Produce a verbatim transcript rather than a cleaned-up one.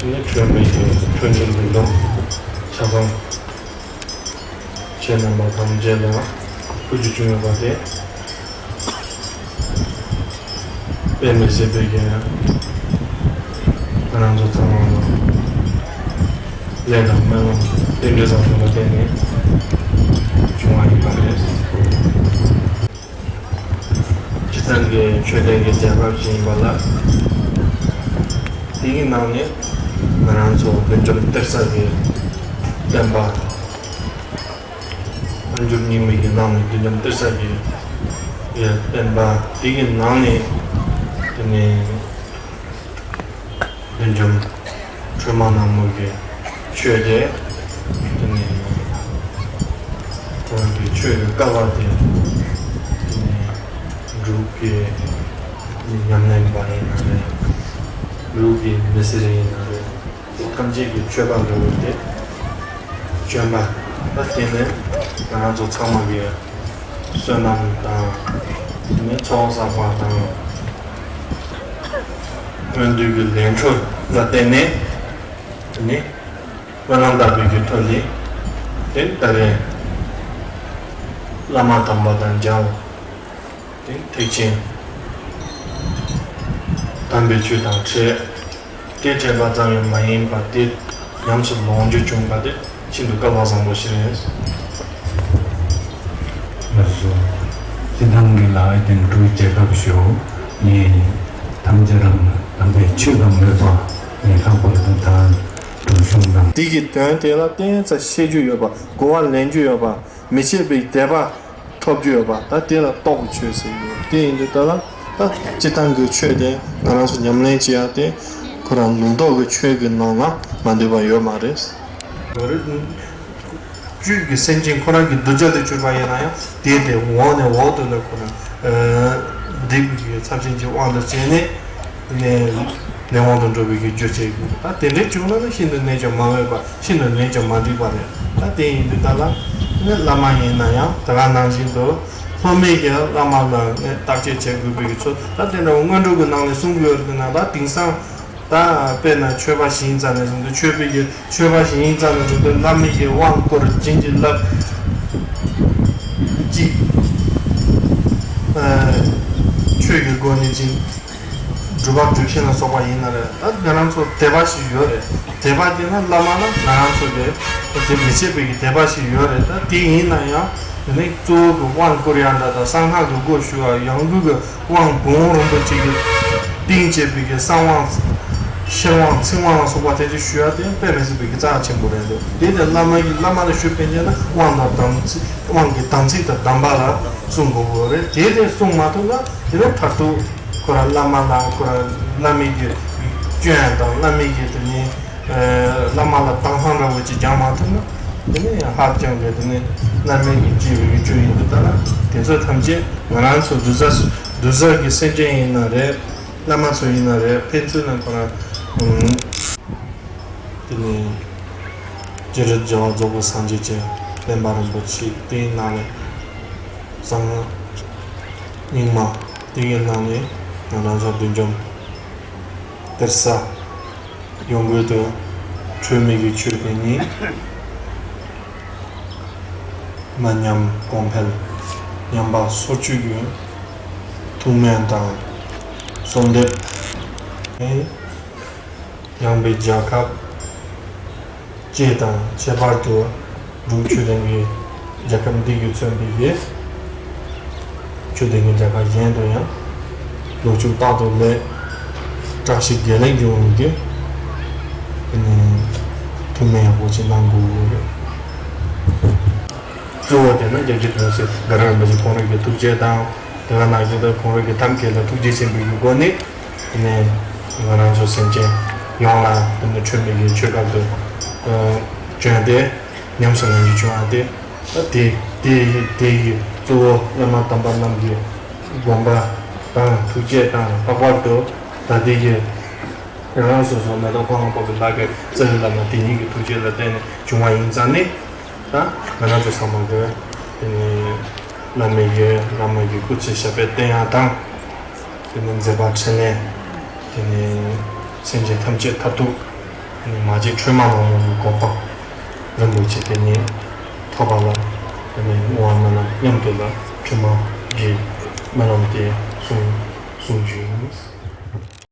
ནི་འཕྲོད་མེད་ཀྱི་འཕྲོད་བྱེད་ཀྱི་ལུང་ཆ་ཚང་ཁྱེད་རྣམ་པ་ཐམས་ཅད་ལ་ཐུགས་རྗེ་བྱུང་ཡོད་པ་དེ། དཔེ་མི་སྲིད་པའི་རྒྱལ། ང་རང་ཚོ་ཚང་མ་ལ་ལས་དང་སྨོན་ལམ་རྟེན་འབྲེལ་བཟང་པོ་ལ་བརྟེན་ནས་བྱུང་བ་ཡིན་པ་རེད། སྤྱིར་བཏང་གི་ཆོས་ལྡན་གྱི་རྒྱལ་ཁབ་ཅིག་ཡིན་པ་ལ། དེ་གི་ནང་ནས་ང་རང་ཚོ་བདུད་འཇོམས་གཏེར་གསར་གྱི་བསྟན་པ། འཕོ་འགྱུར་རྙིང་མའི་གི་ནང་ནས་བདུད་འཇོམས་གཏེར་གསར་གྱི་ཡ་བསྟན་པ་དེ་གི་ནང་ནས་དེ་ནས་བདུད་འཇོམས་ཁྲོས་མ་ནག་མོ་གི་ཆོས་དེ་དེ་ནས་ཁོང་གི་ཆོས་ཀྱི་བསྐལ་པ་དེ་དེ་ནས་འབྲུག་གི་ཉམས་ལེན་པ་ཡིན་ན་རེད། འབྲུག་གི་མི་སེར་ཡིན་ན་རེད། ཐམས་ཅད་ཀྱི་མཆོད་པ་འདྲ་བོ་དེ་བྱོན་པ། ད་དེ་ནས་ང་རང་ཚོ་ཚང་མ་གི་བསོད་ནམས་དང་། དེ་ནས་ཚོགས་བསགས་པ་དང་། སྔོན་དུས་ཀྱི་ལས་འཕྲོ་ལ་བརྟེན་ནས། དེ་ནས་སྨོན་ལམ་བཏབ་པའི་གི་ཐོག་ནས། དེ་ད་རེས་བླ་མ་དམ་པ་དང་མཇལ། དེ་ཐེག་ཆེན་དམ་པའི་ཆོས་དང་འཕྲད། དེ་འཕྲད་པ་ཙམ་ཡང་མ་ཡིན་པར་དེ་ཉམས་སུ་ལོངས་སྤྱོད་བྱུང་བ་དེ་ཤིན་ཏུ་སྐལ་བ་བཟང་པོ་ཞིག་རེད། ལགས་སོ། སྤྱིར་བཏང་གི་ལ་ཨེ་ཏེ་འབྲུག་རྒྱལ་ཁབ་ཞུ་ནི་ཐམས་ཅད་རང་དམ་པའི་ཆོས་དང་མོས་པ་ནི་ལྷག་པར་དུ་དང་འབྲུག་གཞུང་དང་། འདི་གི་དོན་དེ་ལ་ཏན་ཙམ་ཤེས་རྒྱུ་ཡོད་པ། གོ་བ་ལེན་རྒྱུ་ཡོད་པ། མི་ཕྱེད་པའི་དད་པ་ཐོབ་རྒྱུ་ཡོད་པ། ད་དེ་ལ་རྟོགས་པའི་ཆོས་ཟེར་གྱི་ཡོད། དེ་ཡིན་དུས་ད་ལ་ད་སྤྱིར་བཏང་གི་ཆོས་དེ་ང་རང་ཚོ་ཉམས་ལེན་བྱེད་ཡ་དེ་ཁོ་རང་ལུང་རྟོགས་ཀྱི་ཆོས་ཀྱི་ནང་ལ་མ་འདུས་པ་ཡོད་མ་རེད། ཡོད་རེད། བཅུད་ཀྱི་སེམས་ཅན་ཁོ་རང་གི་གདུལ་བྱ་དུ་གྱུར་པ་ཡིན་ན་ཡང་དེ་དེ་འོག་ནས་འོག་ཏུ་ལ་ཁོ་རང་སྡིག་པའི་ཚབས་ཆེན་གྱི་དབང་དུ་བྱས་ནས། ནས་ལས་དབང་དུ་འགྲོ་བའི་གི་རྒྱུ་བྱེད་དགོས། ད་དེ་འདྲའི་བྱུང་ན་ནི་ཤིན་ཏུ་ནས་ཀྱང་མ་འོས་པ། ཤིན་ཏུ་ནས་ཀྱང་མ་འགྲིག་པ་རེད། ད་དེ་ཡིན་དུས་ད་ལ་ནི་བླ་མ་ཡིན་ན་ཡང་དེ་ག་ནང་བཞིན་དུ་སློབ་མས་ཀྱང་བླ་མ་ལ་ནི་བརྟག་དཔྱད་བྱེད་དགོས་པའི་གི་ཚུལ། ད་དེ་འདྲ་བོ་སྔོན་འགྲོ་གི་ནང་ནས་གསུང་གི་ཡོད་རེད་ན། ད་དེང་སང་ད་དཔེར་ན་ཆོས་པ་ཞིག་ཡིན་ཙང་ནས་བཟུང་སྟེ་ཆོས་པའི་གི་ཆོས་པ་ཞིག་ཡིན་ཙང་ནས་བཟུང་སྟེ་བླ་མའི་གི་དབང་བསྐུར་བྱིན་གྱིས་བརླབས། གཅིག་ཨ་ཆོས་ཀྱི་སྒོ་ནས་ཅིག་སྒྲུབ་པ་སྒྲུབ་ཆེན་ལ་སོགས་པ་ཡིན་ན་རེད། ད་ང་རང་ཚོ་དད་པ་ཞིག་ཡོད་རེད། དད་པ་དེ་ན་བླ་མ་ལ་ང་རང་ཚོ་གི་དེ་མི་བྱེད་པའི་གི་དད་པ་ཞིག་ཡོད་རེད། ད་དེ་ཡིན་ན་ཡང་དེ་ནས་གཙོ་བོ་གི་དབང་བསྐུར་ཡ་འདྲ་དང་། གསང་སྔགས་ཀྱི་སྒོ་ཞུ་བ། ཡང་སྒོས་ཀྱི་དབང་བོན་རིན་པོ་ཆེ་གི་རྟེན་བྱེད་པའི་གི་གསང་དབང་། ཤེར་དབང་། ཚིག་དབང་ལ་སོགས་པ་དེ་ཚོ་ཞུ་ཡ་དེ་དཔེ་མི་སྲིད་པའི་གི་རྩ་ཆེན་པོ་རེད་འདུག་དེ་དེ་བླ་མ་གི་བླ་མ་ལ་ཞུ་ཕན་ཆད་ན་དབང་དང་དམ་ཚིག་དབང་གི་དམ་ཚིག་དང་གདམས་པ་ལ་སྲུང་དགོས་པ་རེད། དེ་དེ་སྲུང་མ་ཐུབ་ན་དེ་ནས་མཐར་ཐུག་ཁོ་རང་བླ་མ་ལ་ཁོ་རང་བླ་མའི་གི་སྐྱོན་དང་། བླ་མའི་གི་དེ་ནས་ཨ་བླ་མ་ལ་དྭངས་སང་འདྲ་བོ་ཅིག་སྦྱང་མ་ཐུབ་ན། དེ་ནས་ཧ་ཅང་གི་དེ་ནས་བླ་མའི་གི་སྐྱེ་བའི་གི་རྒྱུ་ཡིན་དུས། ད་ལ་དེ་ཚོ་ཐམས་ཅད་ང་རང་ཚོ་གདུལ་བྱ་གདུལ་བྱ་གི་སེམས་ཅན་ཡིན་ན་རེད། བླ་མ་ཚོ་ཡིན་ན་རེད། ཕན་ཚུན་ལ་ཁོ་རང་དེ་ནས་སྤྱིར་རྒྱལ་བ་རྫོགས་པའི་སངས་རྒྱས་ཀྱི་བསྟན་པ་རིན་པོ་ཆེ་དེའི་ནང་ནས་གསང་སྔགས་རྙིང་མ་དེ་གའི་ནང་ནས་ང་རང་ཚོ་བདུད་འཇོམས་གཏེར་གསར་ཡོང་དགོས་དོན། འཕྲོས་མེད་ཀྱི་ཆོས་དེ་ཉིད་མ་ཉམས་གོང་འཕེལ། ཉམས་པ་སོར་ཆུད་ཀྱི་ཐུགས་སྨོན་དང་གསོལ་འདེབས། ཡངས་པའི་རྒྱལ་ཁབ་ཅེས་དང་། ཁྱད་པར་དུ་འབྲུག་ཆོས་ལྡན་གྱི་རྒྱལ་ཁབ་འདི་གིས་མཚོན་པའི་གི་ཆོས་ལྡན་གྱི་རྒྱལ་ཁབ་གཞན་དུ་ཡང་ལོ་མཇུག་རྟག་ཏུ་ལས་བཀྲ་ཤིས་དགེ་ལེགས་འབྱུང་བའི་གི་ཐུགས་སྨོན་ཡག་པོ་ཅིག་གནང་དགོས་ཀྱི་ཡོད། གཙོ་བོ་དེ་ནི་རྒྱལ་སྲས་དོན་གཟིགས་དགའ་རབ་རིན་པོ་ཆེ་ཁོང་རང་གི་ཐུགས་རྗེ་དང་། དེ་ག་ནང་བཞིན་དུ་ཁོང་རང་གི་ཐབས་མཁས་ལ་ཐུགས་རྗེ་ཆེན་པོའི་སྒོ་ནས། དེ་ནས་ང་རང་ཚོ་སེམས་ཅན་ཡོངས་ལ་དེ་ནས་འཕྲོས་མེད་ཀྱི་ཆོས་སྐབས་སུ་བྱོན་ཏེ་ཉམས་སུ་ལེན་རྒྱུ་བྱུང་བ་དེ། ད་དེ་དེ་དེ་ཡི་གཙོ་བོ་བླ་མ་དམ་པ་རྣམས་ཀྱི་དགོངས་པ་དང་ཐུགས་བསྐྱེད་དང་། ལྷག་པར་དུ་ད་ལྟའི་གི་རང་རང་སོ་སོ་མེ་ཏོག་ཁོང་ལ་ཕོག་པའི་ལྷ་སྐལ་རྩ་བའི་བླ་མ་དེ་ཉིད་ཀྱི་ཐུགས་རྗེ་ལ་བརྟེན་ནས་བྱུང་བ་ཡིན་ཙང་ནི། ད་ང་རང་ཚོ་ཚང་མ་གི་དེ་ནི་བླ་མའི་གི་བླ་མ་གི་སྐུ་ཚེ་ཞབས་པད་བརྟན་ཡག་དང་། དེ་ནི་མཛད་པ་འཕྲིན་ལས། དེ་ནི་སེམས་ཅན་ཐམས་ཅད་མཐར་ཐུག་ མ་གཅིག་ཁྲོས་མ་མང་པོ་གི་གོ་འཕང་རིན་པོ་ཆེ་དེ་ནས་ཐོབ་པ་ལ་དེ་ནས་བསྔོ་བ་སྨོན་ལམ་མཉམ་དུ་ལ་ཁྲོས་མ་གི་སྨོན་ལམ་དེ་གསུང་གསུང་རྒྱུ་ཡིན།